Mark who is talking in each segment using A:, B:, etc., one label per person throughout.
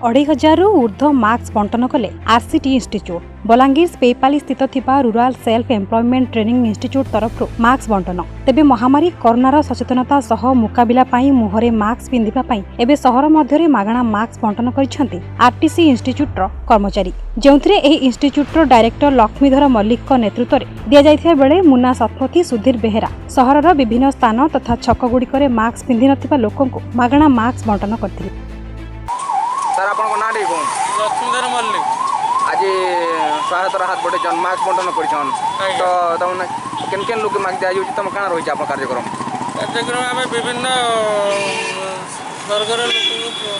A: 2500ରୁ ଉର୍ଦ୍ଧ୍ୱ ମାସ୍କ ବଣ୍ଟନ କଲେ ଆରସିଟି ଇନଷ୍ଟିଚ୍ୟୁଟ୍। ବଲାଙ୍ଗୀର ସ୍ପେପାଲି ସ୍ଥିତ ଥିବା rural self employment training institute ତରଫରୁ ମାସ୍କ ବଣ୍ଟନ। ତେବେ ମହାମାରୀ କରୋନାର ସଚେତନତା ସହ ମୁକାବିଲା ପାଇଁ ମୁହଁରେ ମାସ୍କ ପିନ୍ଧିବା ପାଇଁ ଏବେ ସହର ମଧ୍ୟରେ ମାଗଣା ମାସ୍କ ବଣ୍ଟନ କରିଛନ୍ତି ଆରଟିସି ଇନଷ୍ଟିଚ୍ୟୁଟ୍ର କର୍ମଚାରୀ, ଯେଉଁଥିରେ ଏହି ଇନଷ୍ଟିଚ୍ୟୁଟ୍ର ଡାଇରେକ୍ଟର ଲକ୍ଷ୍ମୀଧର ମଲ୍ଲିକଙ୍କ ନେତୃତ୍ୱରେ ଦିଆଯାଇଥିବା ବେଳେ ମୁନା ଶତପଥୀ, ସୁଧୀର ବେହେରା ସହରର ବିଭିନ୍ନ ସ୍ଥାନ ତଥା ଛକଗୁଡ଼ିକରେ ମାସ୍କ ପିନ୍ଧିନଥିବା ଲୋକଙ୍କୁ ମାଗଣା ମାସ୍କ ବଣ୍ଟନ କରିଥିଲେ।
B: ସାର୍, ଆପଣଙ୍କ ନାଁ ଟିକେ କୁହନ୍ତୁ।
C: ଲକ୍ଷ୍ମୀଧର ମଲ୍ଲିକ।
B: ଆଜି ସହାୟତାର ହାତ ବଢ଼େଇଛନ୍, ମାସ୍କ ବଣ୍ଟନ କରିଛନ୍।
C: ଆଜ୍ଞା।
B: ତ ତମେ କେନ୍ କେନ୍ ଲୋକ ମାସ୍କ ଦିଆଯାଉଛି, ତମ କାଣା ରହିଛି ଆପଣ କାର୍ଯ୍ୟକ୍ରମ?
C: କାର୍ଯ୍ୟକ୍ରମ, ଆମେ ବିଭିନ୍ନ ବର୍ଗର ଲୋକଙ୍କୁ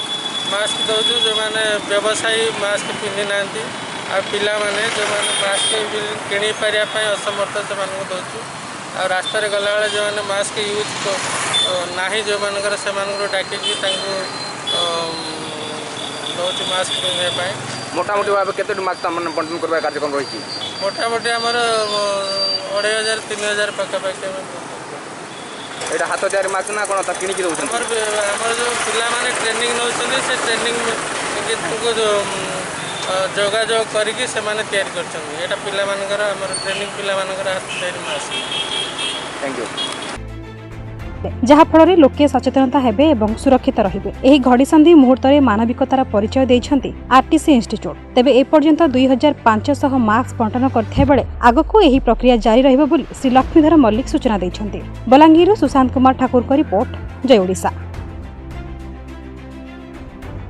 C: ମାସ୍କ ଦେଉଛୁ। ଯେଉଁମାନେ ବ୍ୟବସାୟୀ, ମାସ୍କ ପିନ୍ଧି ନାହାନ୍ତି, ଆଉ ପିଲାମାନେ ଯେଉଁମାନେ ମାସ୍କ କିଣି ପାରିବା ପାଇଁ ଅସମର୍ଥ, ସେମାନଙ୍କୁ ଦେଉଛୁ। ଆଉ ରାସ୍ତାରେ ଗଲାବେଳେ ଯେଉଁମାନେ ମାସ୍କ ୟୁଜ୍ ନାହିଁ ଯେଉଁମାନଙ୍କର, ସେମାନଙ୍କୁ ଡାକିକି ତାଙ୍କୁ ଦେଉଛୁ ମାସ୍କ ପିନ୍ଧିବା ପାଇଁ।
B: ମୋଟାମୋଟି ଭାବେ କେତୋଟି ମାସ୍କ ତାମାନେ ବଣ୍ଟନ କରିବା କାର୍ଯ୍ୟକ୍ରମ ରହିଛି?
C: ମୋଟାମୋଟି ଆମର 2500, 3000 ପାଖାପାଖି ଆମେ ବଣ୍ଟନ କରୁ।
B: ଏଇଟା ହାତ ତିଆରି ମାସ୍କ ନା କ'ଣ ତା କିଣିକି ଦେଉଛନ୍ତି?
C: ଆମର ଯେଉଁ ପିଲାମାନେ ଟ୍ରେନିଂ ନେଉଛନ୍ତି, ସେ ଟ୍ରେନିଂ ତାଙ୍କୁ ଯୋଗାଯୋଗ କରିକି ସେମାନେ ତିଆରି କରିଛନ୍ତି। ଏଇଟା ପିଲାମାନଙ୍କର, ଆମର ଟ୍ରେନିଂ ପିଲାମାନଙ୍କର ହାତ ତିଆରି ମାସ୍କ।
B: Thank you.
A: ଯାହାଫଳରେ ଲୋକେ ସଚେତନତା ହେବେ ଏବଂ ସୁରକ୍ଷିତ ରହିବେ। ଏହି ଘଡ଼ିସନ୍ଧି ମୁହୂର୍ତ୍ତରେ ମାନବିକତାର ପରିଚୟ ଦେଇଛନ୍ତି ଆରଟିସି ଇନଷ୍ଟିଚ୍ୟୁଟ୍। ତେବେ ଏପର୍ଯ୍ୟନ୍ତ 2500 ମାସ୍କ ବଣ୍ଟନ କରିଥିବା ବେଳେ ଆଗକୁ ଏହି ପ୍ରକ୍ରିୟା ଜାରି ରହିବ ବୋଲି ଶ୍ରୀ ଲକ୍ଷ୍ମୀଧର ମଲ୍ଲିକ ସୂଚନା ଦେଇଛନ୍ତି। ବଲାଙ୍ଗୀରରୁ ସୁଶାନ୍ତ କୁମାର ଠାକୁରଙ୍କ ରିପୋର୍ଟ, ଜୟ ଓଡ଼ିଶା।